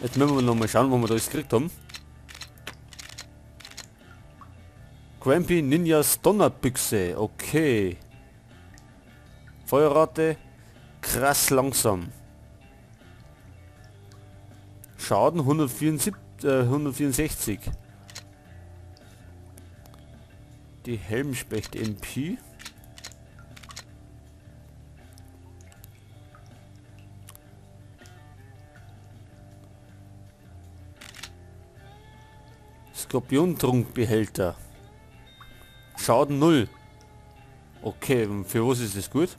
Jetzt müssen wir noch mal schauen, wo wir das gekriegt haben. Grumpy Ninjas Donnerbüchse. Okay. Feuerrate. Krass langsam. Schaden 164. Die Helmspecht MP. Skorpiontrunkbehälter. Schaden 0. Okay, und für was ist das gut?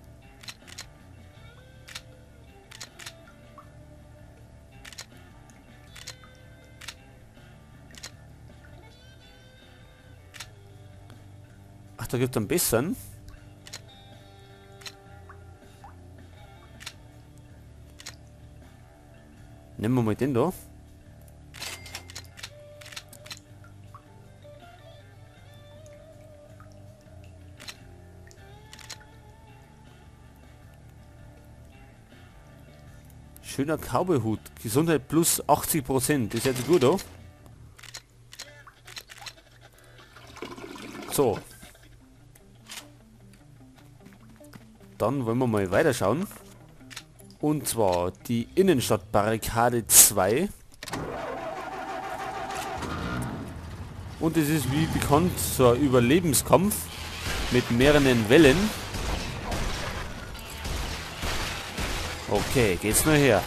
Ach, da gibt es einen besseren. Nehmen wir mal den da. Schöner Cowboy-Hut. Gesundheit plus 80%. Das ist jetzt gut, oder? So. Dann wollen wir mal weiterschauen. Und zwar die Innenstadtbarrikade 2. Und es ist wie bekannt so ein Überlebenskampf mit mehreren Wellen. Okay, geht's nur her.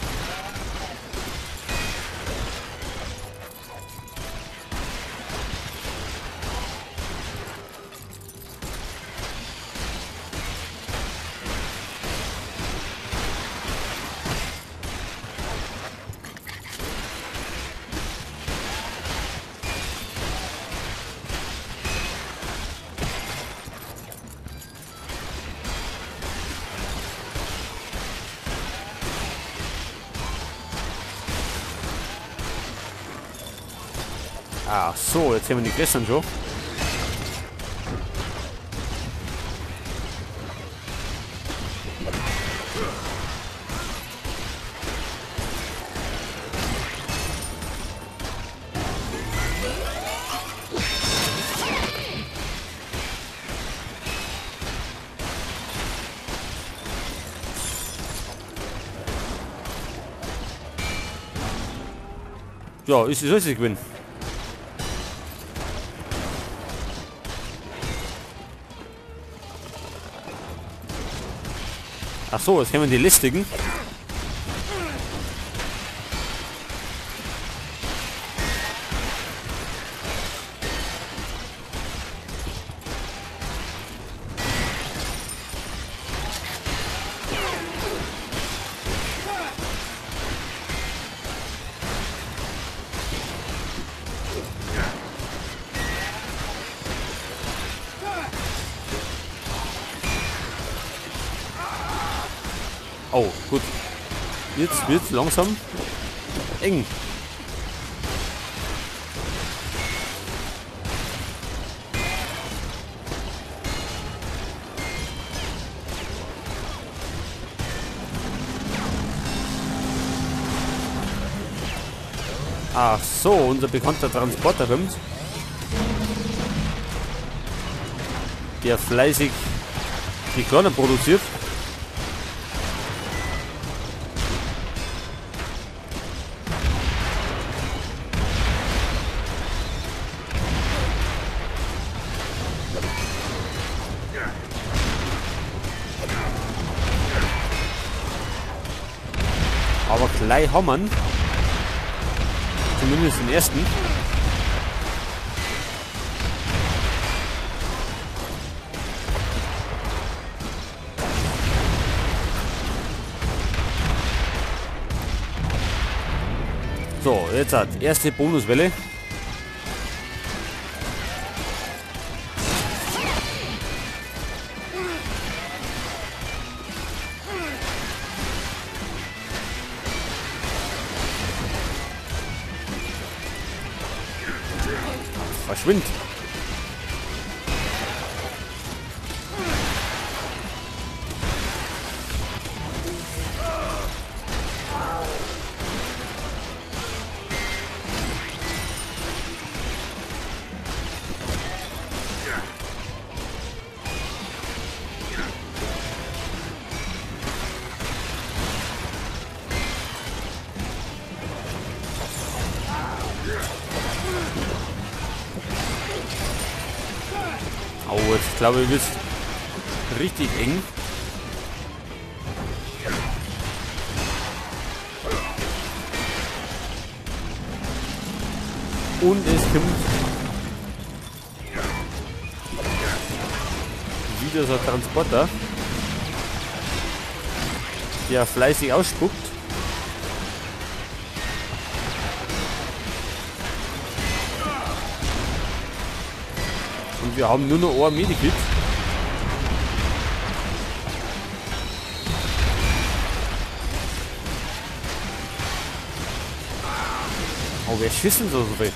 Ach so, jetzt haben wir die gestern schon. Ja, ist es richtig gewesen. Ach so, jetzt kennen wir die listigen. Oh, gut. Jetzt wird's langsam eng. Ach so, unser bekannter Transporter kommt. Der fleißig die Körner produziert. Aber gleich haben wir ihn. Zumindest den ersten. So, jetzt hat erste Bonuswelle. Verschwind! Oh, jetzt glaube ich, wird es richtig eng. Und es kommt wieder so ein Transporter, der fleißig ausspuckt. Und wir haben nur noch ein Medikit. Oh, wer schießt denn so viel?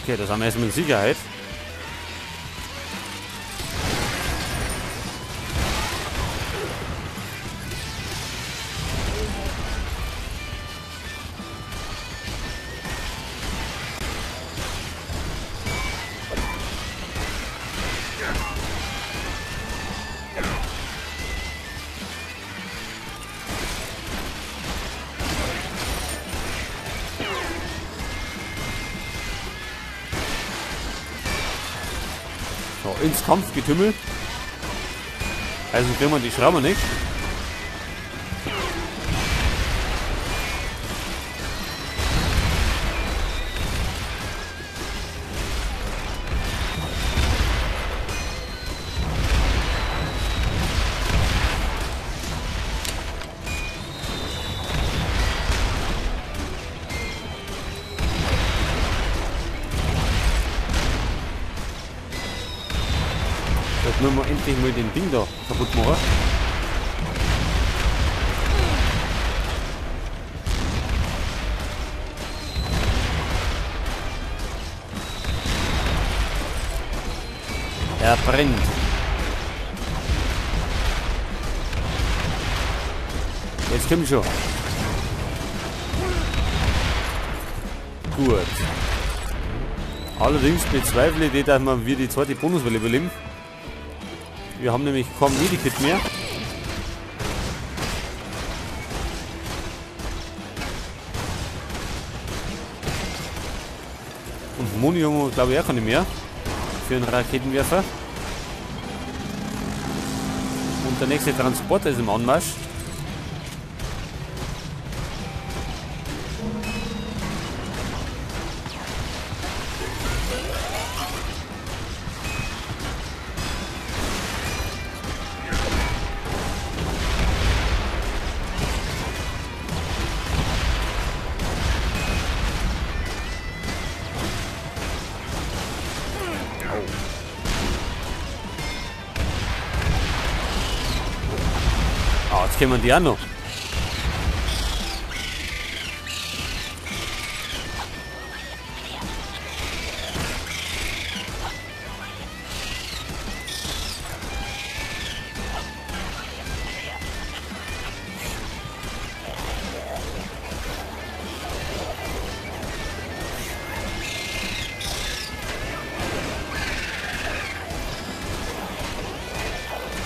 Okay, das haben wir erstmal in Sicherheit. So, ins Kampfgetümmel. Also kriegen wir die Schrauber nicht. Nur mal endlich mal den Ding da kaputt machen. Er brennt. Jetzt kommt schon. Gut. Allerdings bezweifle ich, dass wir die zweite Bonuswelle überleben. Wir haben nämlich kaum Medikit mehr. Und Moni haben wir, glaube ich, auch keine mehr. Für einen Raketenwerfer. Und der nächste Transporter ist im Anmarsch. Ah, jetzt kennen wir die auch noch.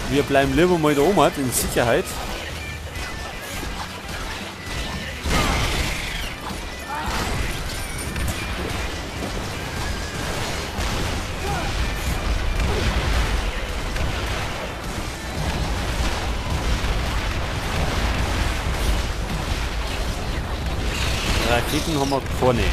Wir bleiben lieber mal da oben in Sicherheit. Raketen haben wir keine.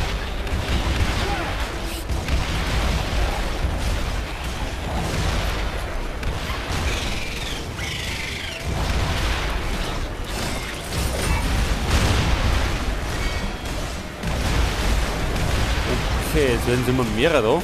Okay, jetzt werden immer mehrere da.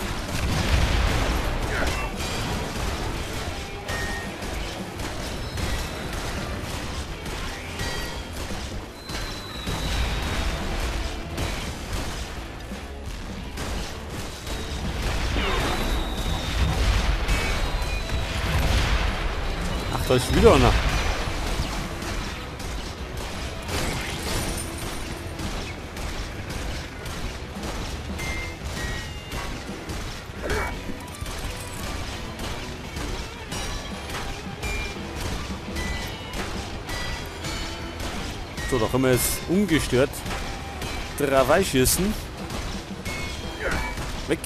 Ach, da ist wieder einer. So, da können wir jetzt ungestört drauf schießen. Weg.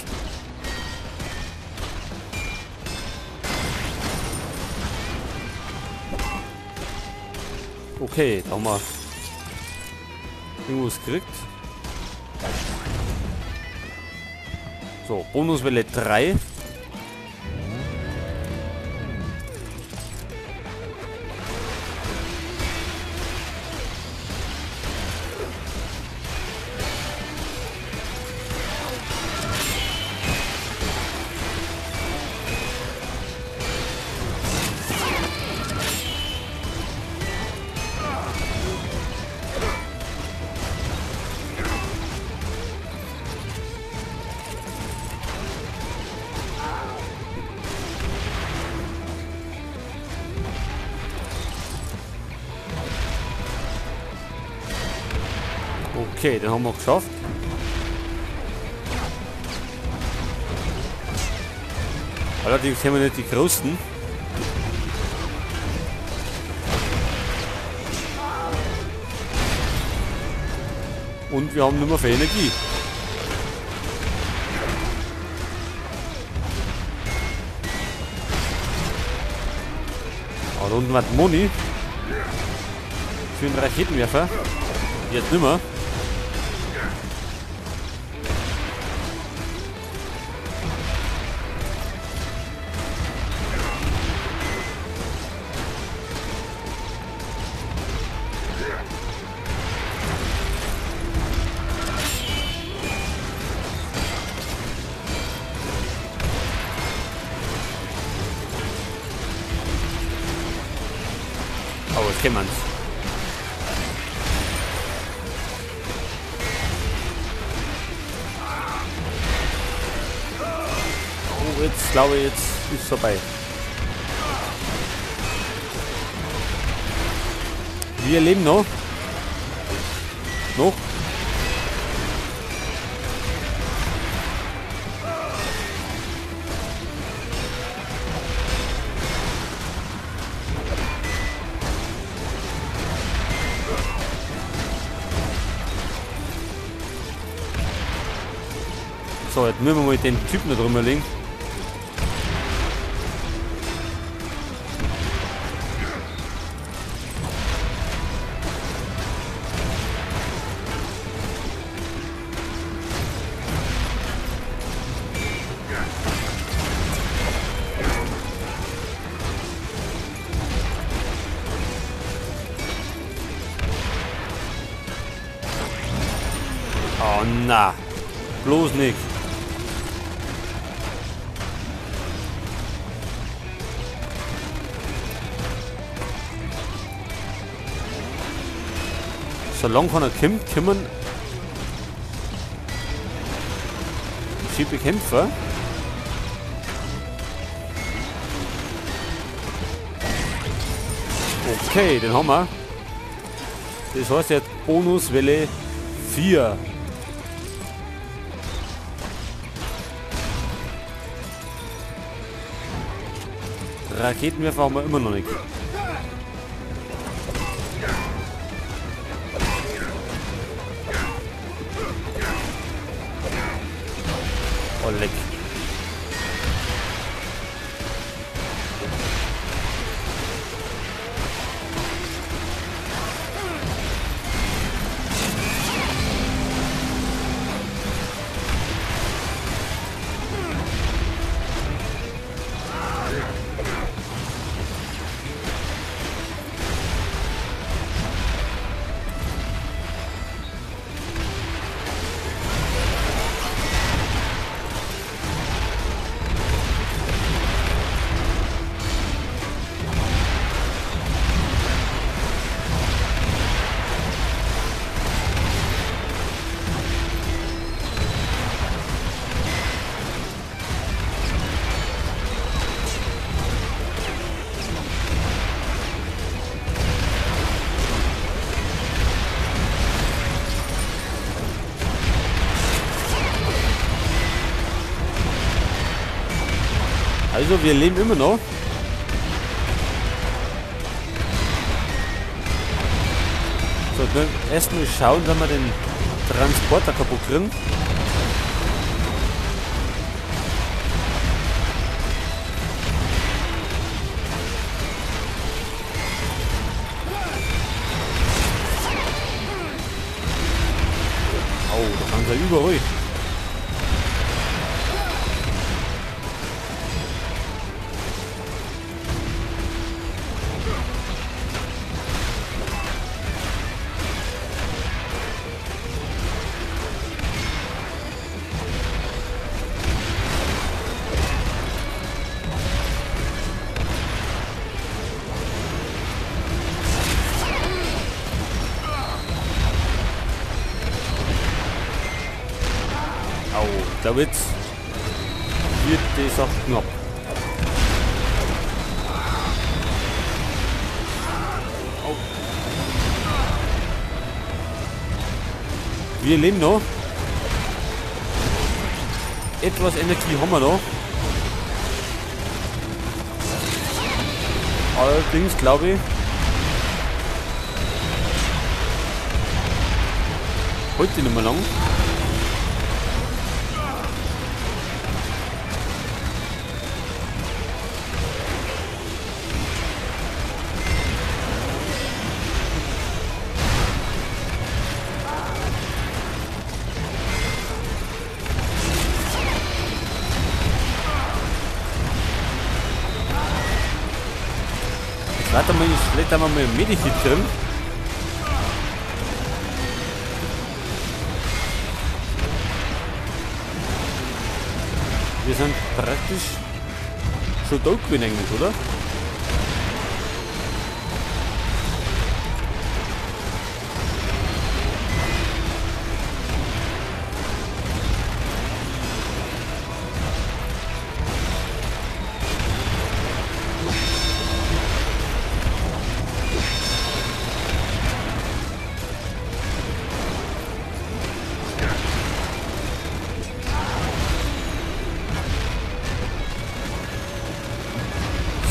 Okay, da haben wir irgendwas gekriegt. So, Bonuswelle 3. Okay, den haben wir geschafft. Allerdings haben wir nicht die größten. Und wir haben nicht mehr viel Energie. Aber da unten war die Moni. Für den Raketenwerfer. Jetzt nicht mehr. Aber jetzt kennen wir's. Oh, jetzt glaube ich, jetzt ist es vorbei. Wir leben noch. Noch. So, jetzt müssen wir mal den Typen da drüber legen. Oh na, bloß nicht. Solange keiner kommt, können sie bekämpfen. Okay, den haben wir. Das heißt jetzt Bonuswelle 4. Raketenwerfer haben wir immer noch nicht. Oh, leck. Also wir leben immer noch. So, Jetzt erstmal schauen, dass wir den Transporter kaputt kriegen. Au, da kann sie überall. Ich glaube, jetzt wird die Sache knapp. Oh. Wir leben noch. Etwas Energie haben wir noch. Allerdings glaube ich, heute nicht mehr lang. Warte mal, vielleicht haben wir mal ein Medikit drin. Wir sind praktisch schon da gewesen eigentlich, oder?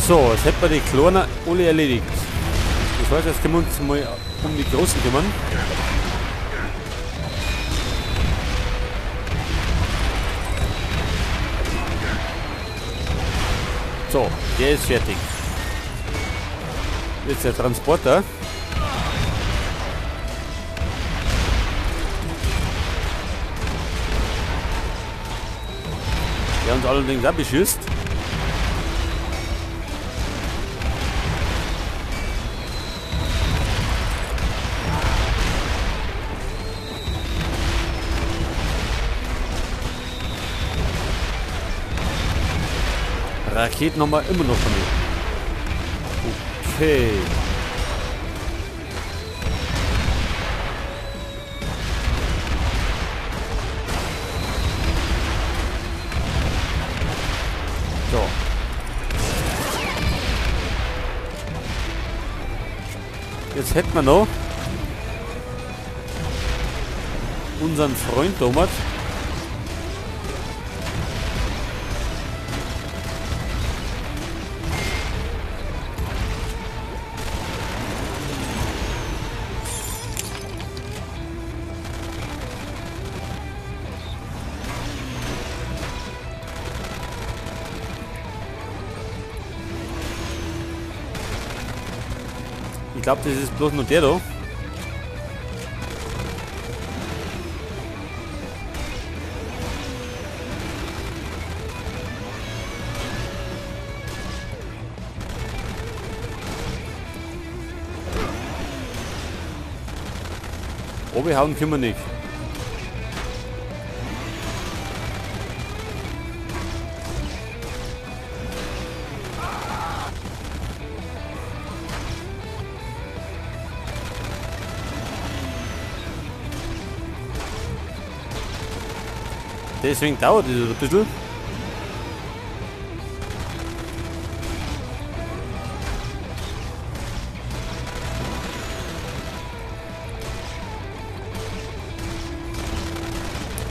So, jetzt hätten wir die Kleinen alle erledigt. Das heißt, jetzt können wir uns mal um die Großen kümmern. So, der ist fertig. Jetzt der Transporter. Der uns allerdings auch beschießt. Raketen haben wir immer noch von mir. Okay. So. Jetzt hätten wir noch unseren Freund Thomas. Ich glaube, das ist bloß nur der da. Obehauen können wir nicht. Deswegen dauert es ein bisschen.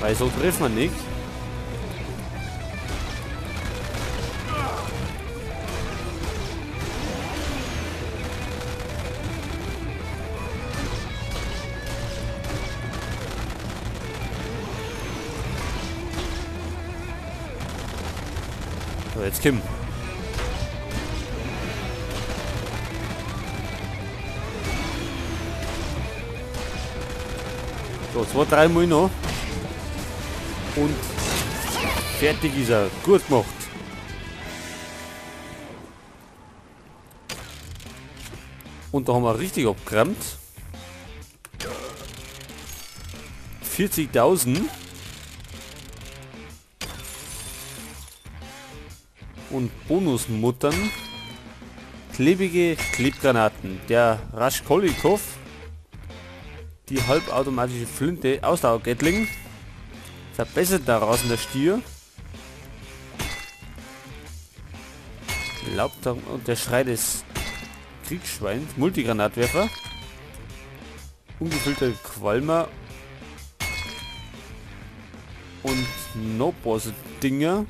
Weil so trifft man nicht. So, jetzt Kim. So, 2, 3 Mal noch. Und fertig ist er. Gut gemacht. Und da haben wir richtig abgerammt. 40.000. Und Bonusmuttern. Klebige Klebgranaten. Der Raskolnikow. Die halbautomatische Flinte. Ausdauer-Gatling. Verbesserter rasender Stier. Laubtag und der Schrei des Kriegsschweins. Multigranatwerfer. Ungefüllter Qualmer. Und No-Boss-Dinger.